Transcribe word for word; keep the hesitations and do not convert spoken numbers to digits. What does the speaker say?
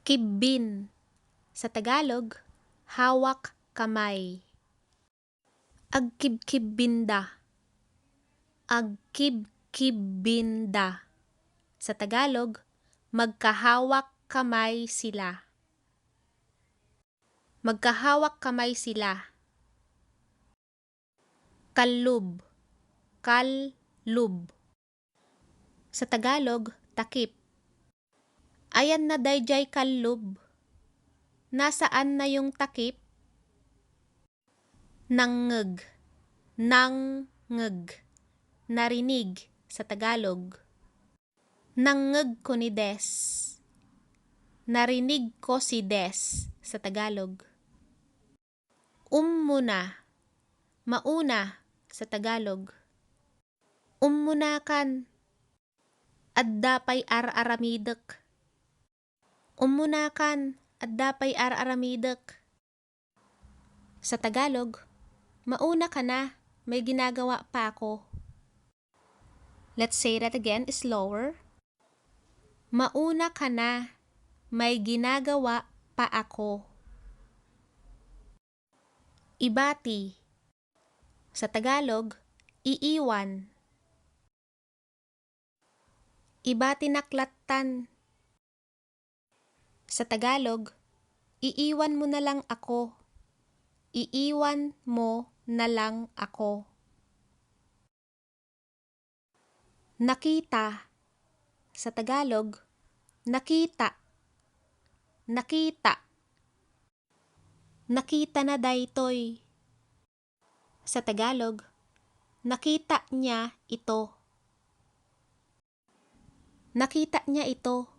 Kibbin. Sa Tagalog, hawak kamay. Agkibkibbinda. Agkibkibbinda. Sa Tagalog, magkahawak kamay sila. Magkahawak kamay sila. Kallub. Kallub. Sa Tagalog, takip. Ayanna daydiay kallub? Nasaan na yung takip? Nangngeg. Nangngeg. Narinig sa Tagalog. Nangngeg ko ni Des. Narinig ko si Des sa Tagalog. Ummuna. Mauna sa Tagalog. Ummunakan. Adda pay ar-aramidek. Ummunakan. Adda pay ar-aramidek. Sa Tagalog, mauna ka na, may ginagawa pa ako. Let's say that again, slower. Mauna ka na, may ginagawa pa ako. Ibati. Sa Tagalog, iiwan. Ibatinak lattan. Sa Tagalog, iiwan mo na lang ako. Iiwan mo na lang ako. Nakita. Sa Tagalog, nakita. Nakita. Nakita na daytoy. Sa Tagalog, nakita niya ito. Nakita niya ito.